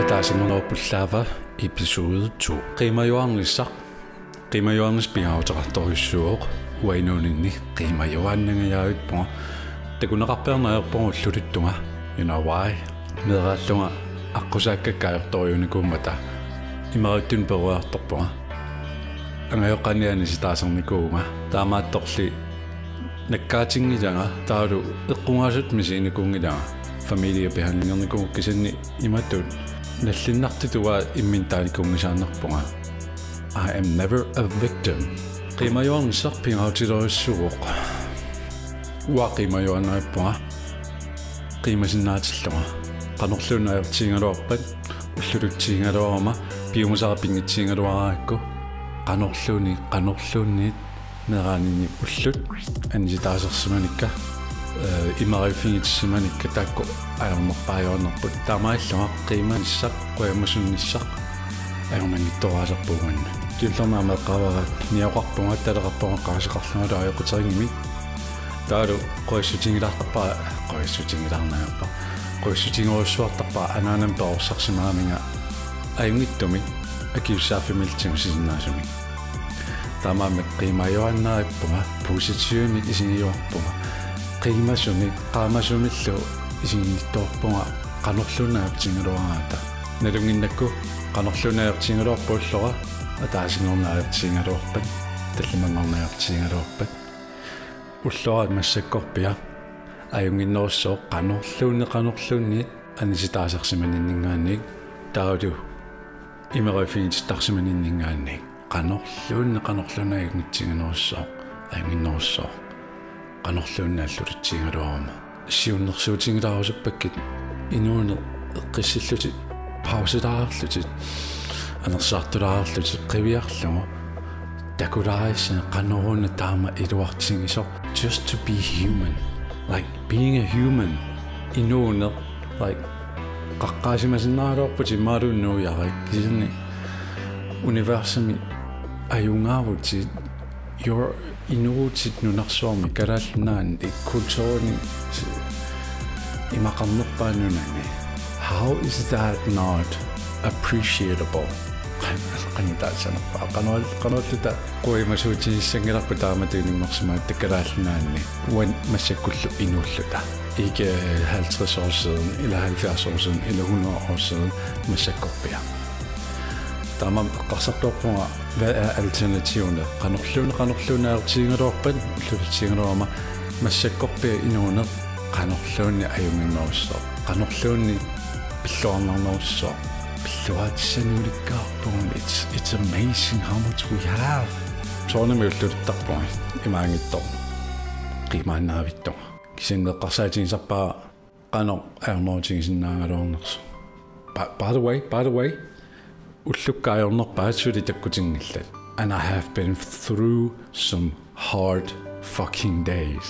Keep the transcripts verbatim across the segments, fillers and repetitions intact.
Ataasinngorneruppullaava episode to. Qiimajuarnissaq. Qiimajuarnissaq pingaaruteqartorujussuuvoq, uanga inuuninni qiimajuaannangajaavippunga. Takuneqarpiarneq ajorpunga ulluluttunga. You know why? Meeraallunga aqqusaakkakka ajortorujuunikuummata imaruitsunik peroriartorpunga. Angajoqqaani anisitaasarnikuuvunga. Taamaattorli nakkaatinngilanga, taavalu eqqugaasutut misiginikuunngilanga. Familie behandlingernikuuvoq, kisianni imatut nallinnartutut uanga imminut taanikuunngisaannarpunga. I am never a victim. Qiimajuarnissaq pingaarutilerujussuuvoq, uanga qiimajuaannarpunga qiimasinnaatillunga. Qanorluunniit ajortigigaluarpat, ullulutsigigaluaruma, piumasara pinngitsuugaluarakku, qanorluunniit, qanorluunniit meeraaninni ullut anisitaasarsimanikka, eh, imaruiffigitissimanikka taakku ajornerpaajuaannarput. Taamaallunga qiimanissaq, qujamasunnissaq ajornanngitsoraasarpoq uannut. Kingullermik aamma eqqaavara, nioqarpunga, taleqarpunga, qaraseqarlungalu ajoquteqanngimmat. Taavalu qujassutigilaartarpara, qujassutigilaarnagarpara, qujassutigerujussuartarpara anaanamik perorsarsimagaminga ajunngitsumik akisussaaffimmillu tigusisinnaasumik. Taamaammat qiimajuaannarpunga, positivimik isigiuarpunga, qiimasumik, qaamasumillu isiginnittuarpunga qanorluunniit ajortigigaluaraangata. Nalunnginnakku qanorluunniit ajortigigaluarpat ullora, ataasinngorneq ajortigigaluarpat, tallimanngorneq ajortigigaluarpat. Ullora massakkorpiaq ajunnginnerussooq qanorluunniit, qanorluunniit anisitaasarsimaninninngaanniit, taavalu imaruiffigitittarsimaninninngaanniit. Qanorluunniit, qanorluunniit ajunngitsiginerussooq, ajunnginnerussooq. Qanorluunniit ullulutsigigaluaruma. Siunnersuutigilaarusuppakkit inuuneq eqqissillutit, pausilaarlutit, anersaartulaarlutit qiviarlugu. Takulaarissani qanoruna taama iluartigisoq. Just to be human. Like being a human. Inuuneq, like, qaqqaasimasinnaagaluarputit imaluunniit nuiarik, kisianni universumi ajugaavutit, you're, inuuvutit nunarsuarmi, Kalaallit Nunaanni, kulturini, imaqarnerpaaq nunani. How is that not appreciable? Qan-, qanoq taassanerpaa. Qanoq-, qanoq ililluta qujamasuutigissanngilarput taamatut inunngorsimagatta Kalaallit Nunaanni uani massakkullu inuulluta. Ikke halvtreds år siden, eller halvfjerds år siden, eller hundrede år siden, massakkorpiaq. Taamaammat eqqarsartuarpunga, hvad er alternativerne? Qanorluunniit, qanorluunniit ajortigigaluarpat, ullulutsigigaluaruma, massakkorpiaq inuuneq, qanorluunniit ajunnginnerussooq, qanorluunniit pilluarnarnerussooq, pilluaatissanik ulikkaarpugut. It's, it's amazing how much we have. Soorunami ulluluttarpunga imaanngitsoq qiimaannavittunga. Kisianni eqqarsaatigisarpara qanoq ajornerutigisinnaagaluarnersoq. By, by the way, by the way, ullukka ajornerpaat suli takkutinngillat. And I have been through some hard fucking days.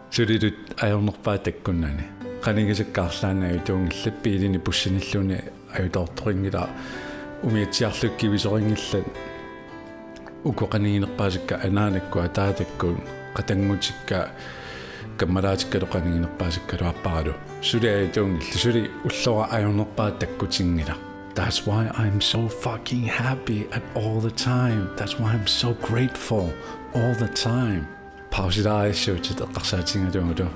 Sulilu ajornerpaat takkunnani. Qanigisakka arlaanni ajutuunngillat, biilini bussinilluunniit ajutoortoqanngilaq, umiatsiarlugit kivisoqanngillat. Uku qaniginerpaasakka anaanakkut ataatakkut, qatanngutikka, kammalaatikkalu qaniginerpaasakkalu aapparalu. Suli ajutuunngillat, suli ullora ajornerpaat takkutinngilaq. That's why I'm so fucking happy at all the time. That's why I'm so grateful all the time. Pausilaariassuutit eqqarsaatigaluarlugu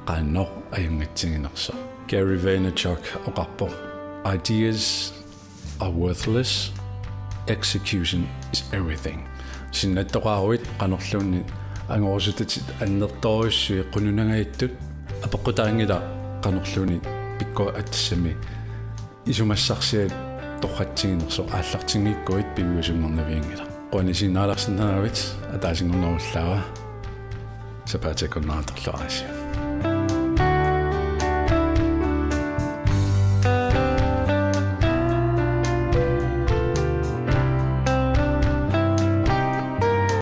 qanoq ajunngitsiginersoq. Gary Vaynerchuk oqarpoq: Ideas are worthless. Execution is everything. Sinnattoqaruit qanorluunniit angorusutatit annertoorujussuit qununangajattut, apeqqutaanngilaq qanorluunniit pikkoriatsissami isumassarsiat torratsiginersoq. Aallartinngikkuit piviusunngornavianngilaq. Qujanaq isiginnaalersinnaaravit, ataasinngornerullaava. Sapaatip akunnerata atorluarisi.